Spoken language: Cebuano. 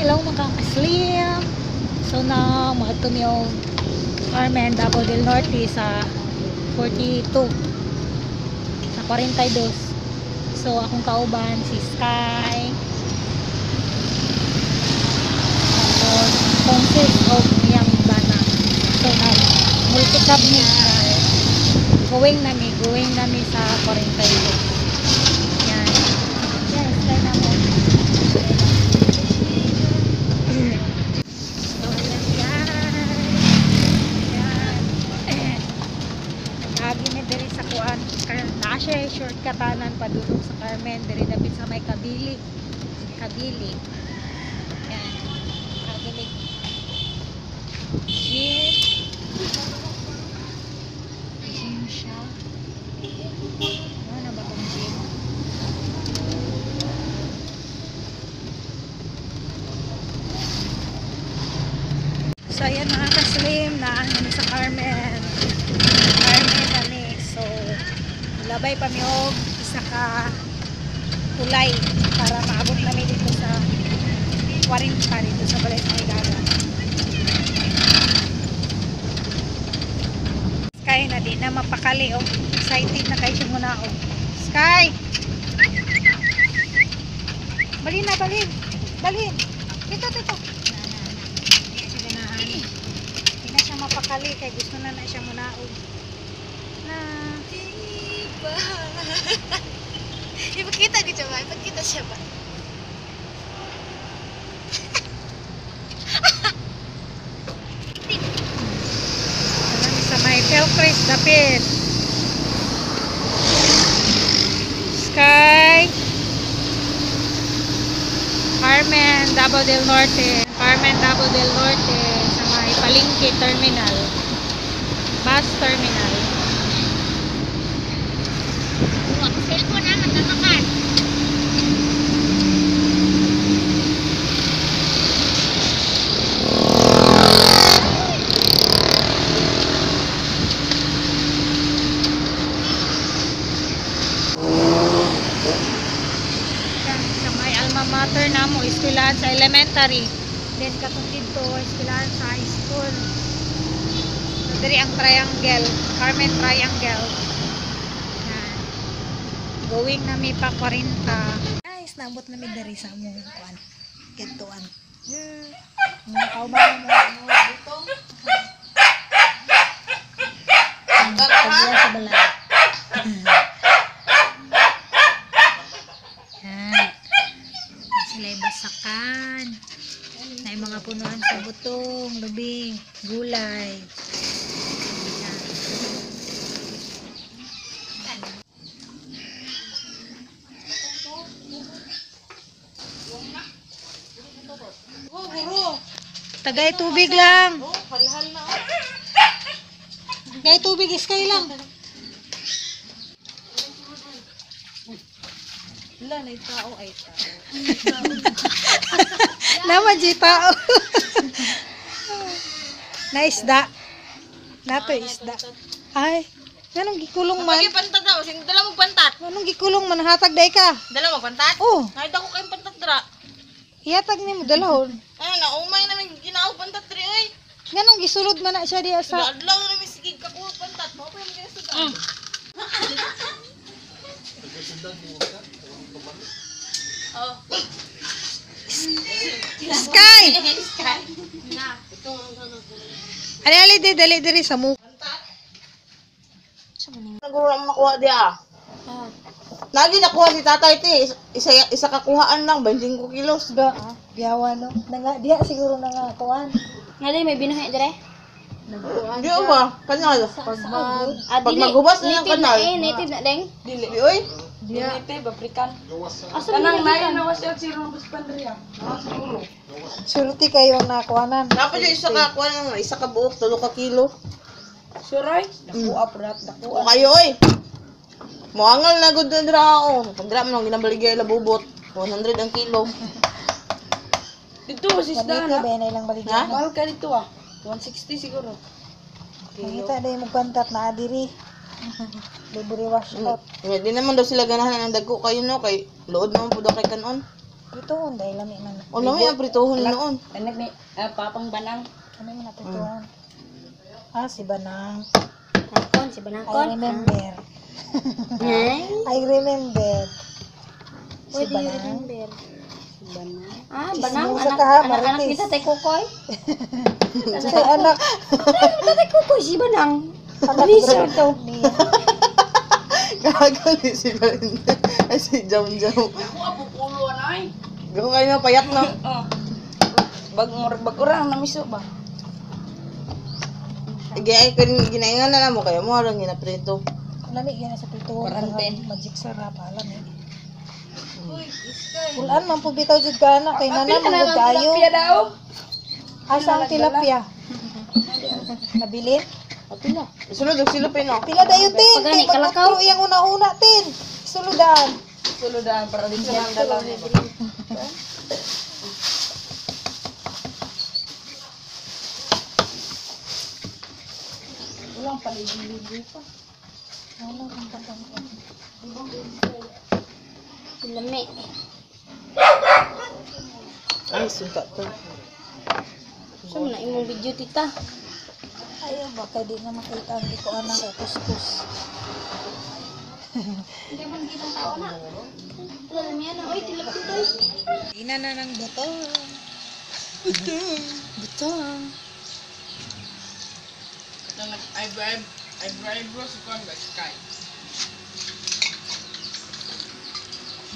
Hello mga ka-slim. So now, moadto mi og Carmen, Davao del Norte sa 42. Sa 42. So akong kauban si Sky. Tapos consist of iyang bana. So nag multicab ni Sky. Going na mi sa 42. Yan. Yan, Sky na mo. So, ayan guys. Yan. Nag-agi mi diri sa kuan. Naa siya shortcutanan padulong sa Carmen diri dapit sa may Kabili. Kabili. Yan. Agi mi gym. Gym siya. Ano na ba tong gym? So, ayan mga ka-slim, na kami sa Carmen. Carmen kami. So, labay pa mi og isa ka tulay para maabot namin dito sa 40 dito sa Balay sa Higaga. Sky na di na mapakali oh. Excited na kayo siya muna oh. Sky! Balin na, balin! Balin! Dito, dito! Na, na, na. Hindi siya ganahan. Hindi na siya mapakali kay gusto na na siya munaog. Na. Diba? Ipakita dito ba? Ipakita siya ba? Ano sa may Felcrest dapit. Sky. Carmen, Davao del Norte. Carmen, Davao del Norte sa may Palengke Terminal. Bus Terminal. Cellphone na, matamakan. Yan, sa may alma mater namo, eskwelahan sa elementary. Then katong didto, eskwelahan sa high school. So, diri ang triangle, Carmen Triangle. Yan. Going na mi pa 40. Guys, naabot na mi diri sa among kuan. Kidtuan. Mga kauban mo Pagya sa balay. Yan. Sila'y basakan. Na yung mga punuan sa butong, lubing, gulay. Yan. Tagay tubig lang. Tagay tubig, iskay lang. Wala na tao ay tao. Naman di tao. Na isda. Nato isda. Ay, anong gikulong man? Pagi pantat daw, sing dala mo pantat. Anong gikulong man hatag day ka? Dala mo pantat? Oh, Nakita ko kayong pantat dra. ihatag nimo dalahon. Ay, na umay namin ginaw pantat diri oy. Nganong gisulod man na siya diya sa Adlaw na namin sige kakuha pantat. Mao pa yung ginasudan. Oh. Sky. Sky. Na. Ali ali di dali diri sa mu. Naguro ang makuha di ah. Lagi nakuha si tatay ti. Isa, isa kakuhaan lang, 25 kilos. Ba, biyawa no. Nanga diya siguro nanga kuan. Nga may binuhi dire. Di ba? Kanal. Ah, Pag maghubas na ng native kanal. Na, eh, native na deng. Dili. Oy. Diya. Asa man na Surti kayo na kuanan. Dapat yung isa kakuha lang, isa ka buok, 3 ka kilo. Suroy? Dakuha, prat, dakuha. Kayo, oy. Moangal na gud na dira ako. Pag dira man ang ginabaligay labubot. 100 ang kilo. Dito si Mamita ba na ilang baligya? Ha? Mahal ka dito ah. 160 siguro. Mangita day mo pantat na adiri. Libre wash out. Di naman daw sila ganahan ng dagko kayo no kay luod naman po daw kay kanon. Prituhon dahil lami man. O lami ang prituhon noon. Anak ni Papang Banang. Lami man na prituhon. Ah, si Banang. Banangkon, si I Banangkon. remember. Ay. I remember. Si Why do you Banang. remember? Si Banang. Ah, Banang. Chismosa Anak, ka ha, anak, anak ni Marites. Tatay Kokoy. Say anak. Tatay Kokoy, si Banang. Anak Lizard to. niya. Gago ni si Belinda. Ay, si Jam Jam. Ako apo pulo anay. Gago kayo na payat na. Oh. Bag murag bag urang namiso ba? Ay, ginaingan na lang mo kayo mo arang ginaprito. Lami yan sa prituhon. Quarantine. Magic sarap. Alam eh. Ulan man po bitaw jud ka na kay nana man gud kayo. Tilapia daw. Asa ang tilapia? Nabilin? Apila. Sulod og silupin oh. Pila dayo tin. Pagani, Kay kalakaw. magputro iyang una-una tin. Suludan. Sulod para din sa dalaw. Walang paligid pa. Ano ang patang? Lami. Ay, sunta to. Sa na imong video, tita? Ayaw ba kay di na makita ang gikuan ng kuskus. Hindi mo nakita tao na. Lami na. Oy, tilapia to. Ina na ng buto. Butong. Eyebrow eyebrow si Kwan ba Sky.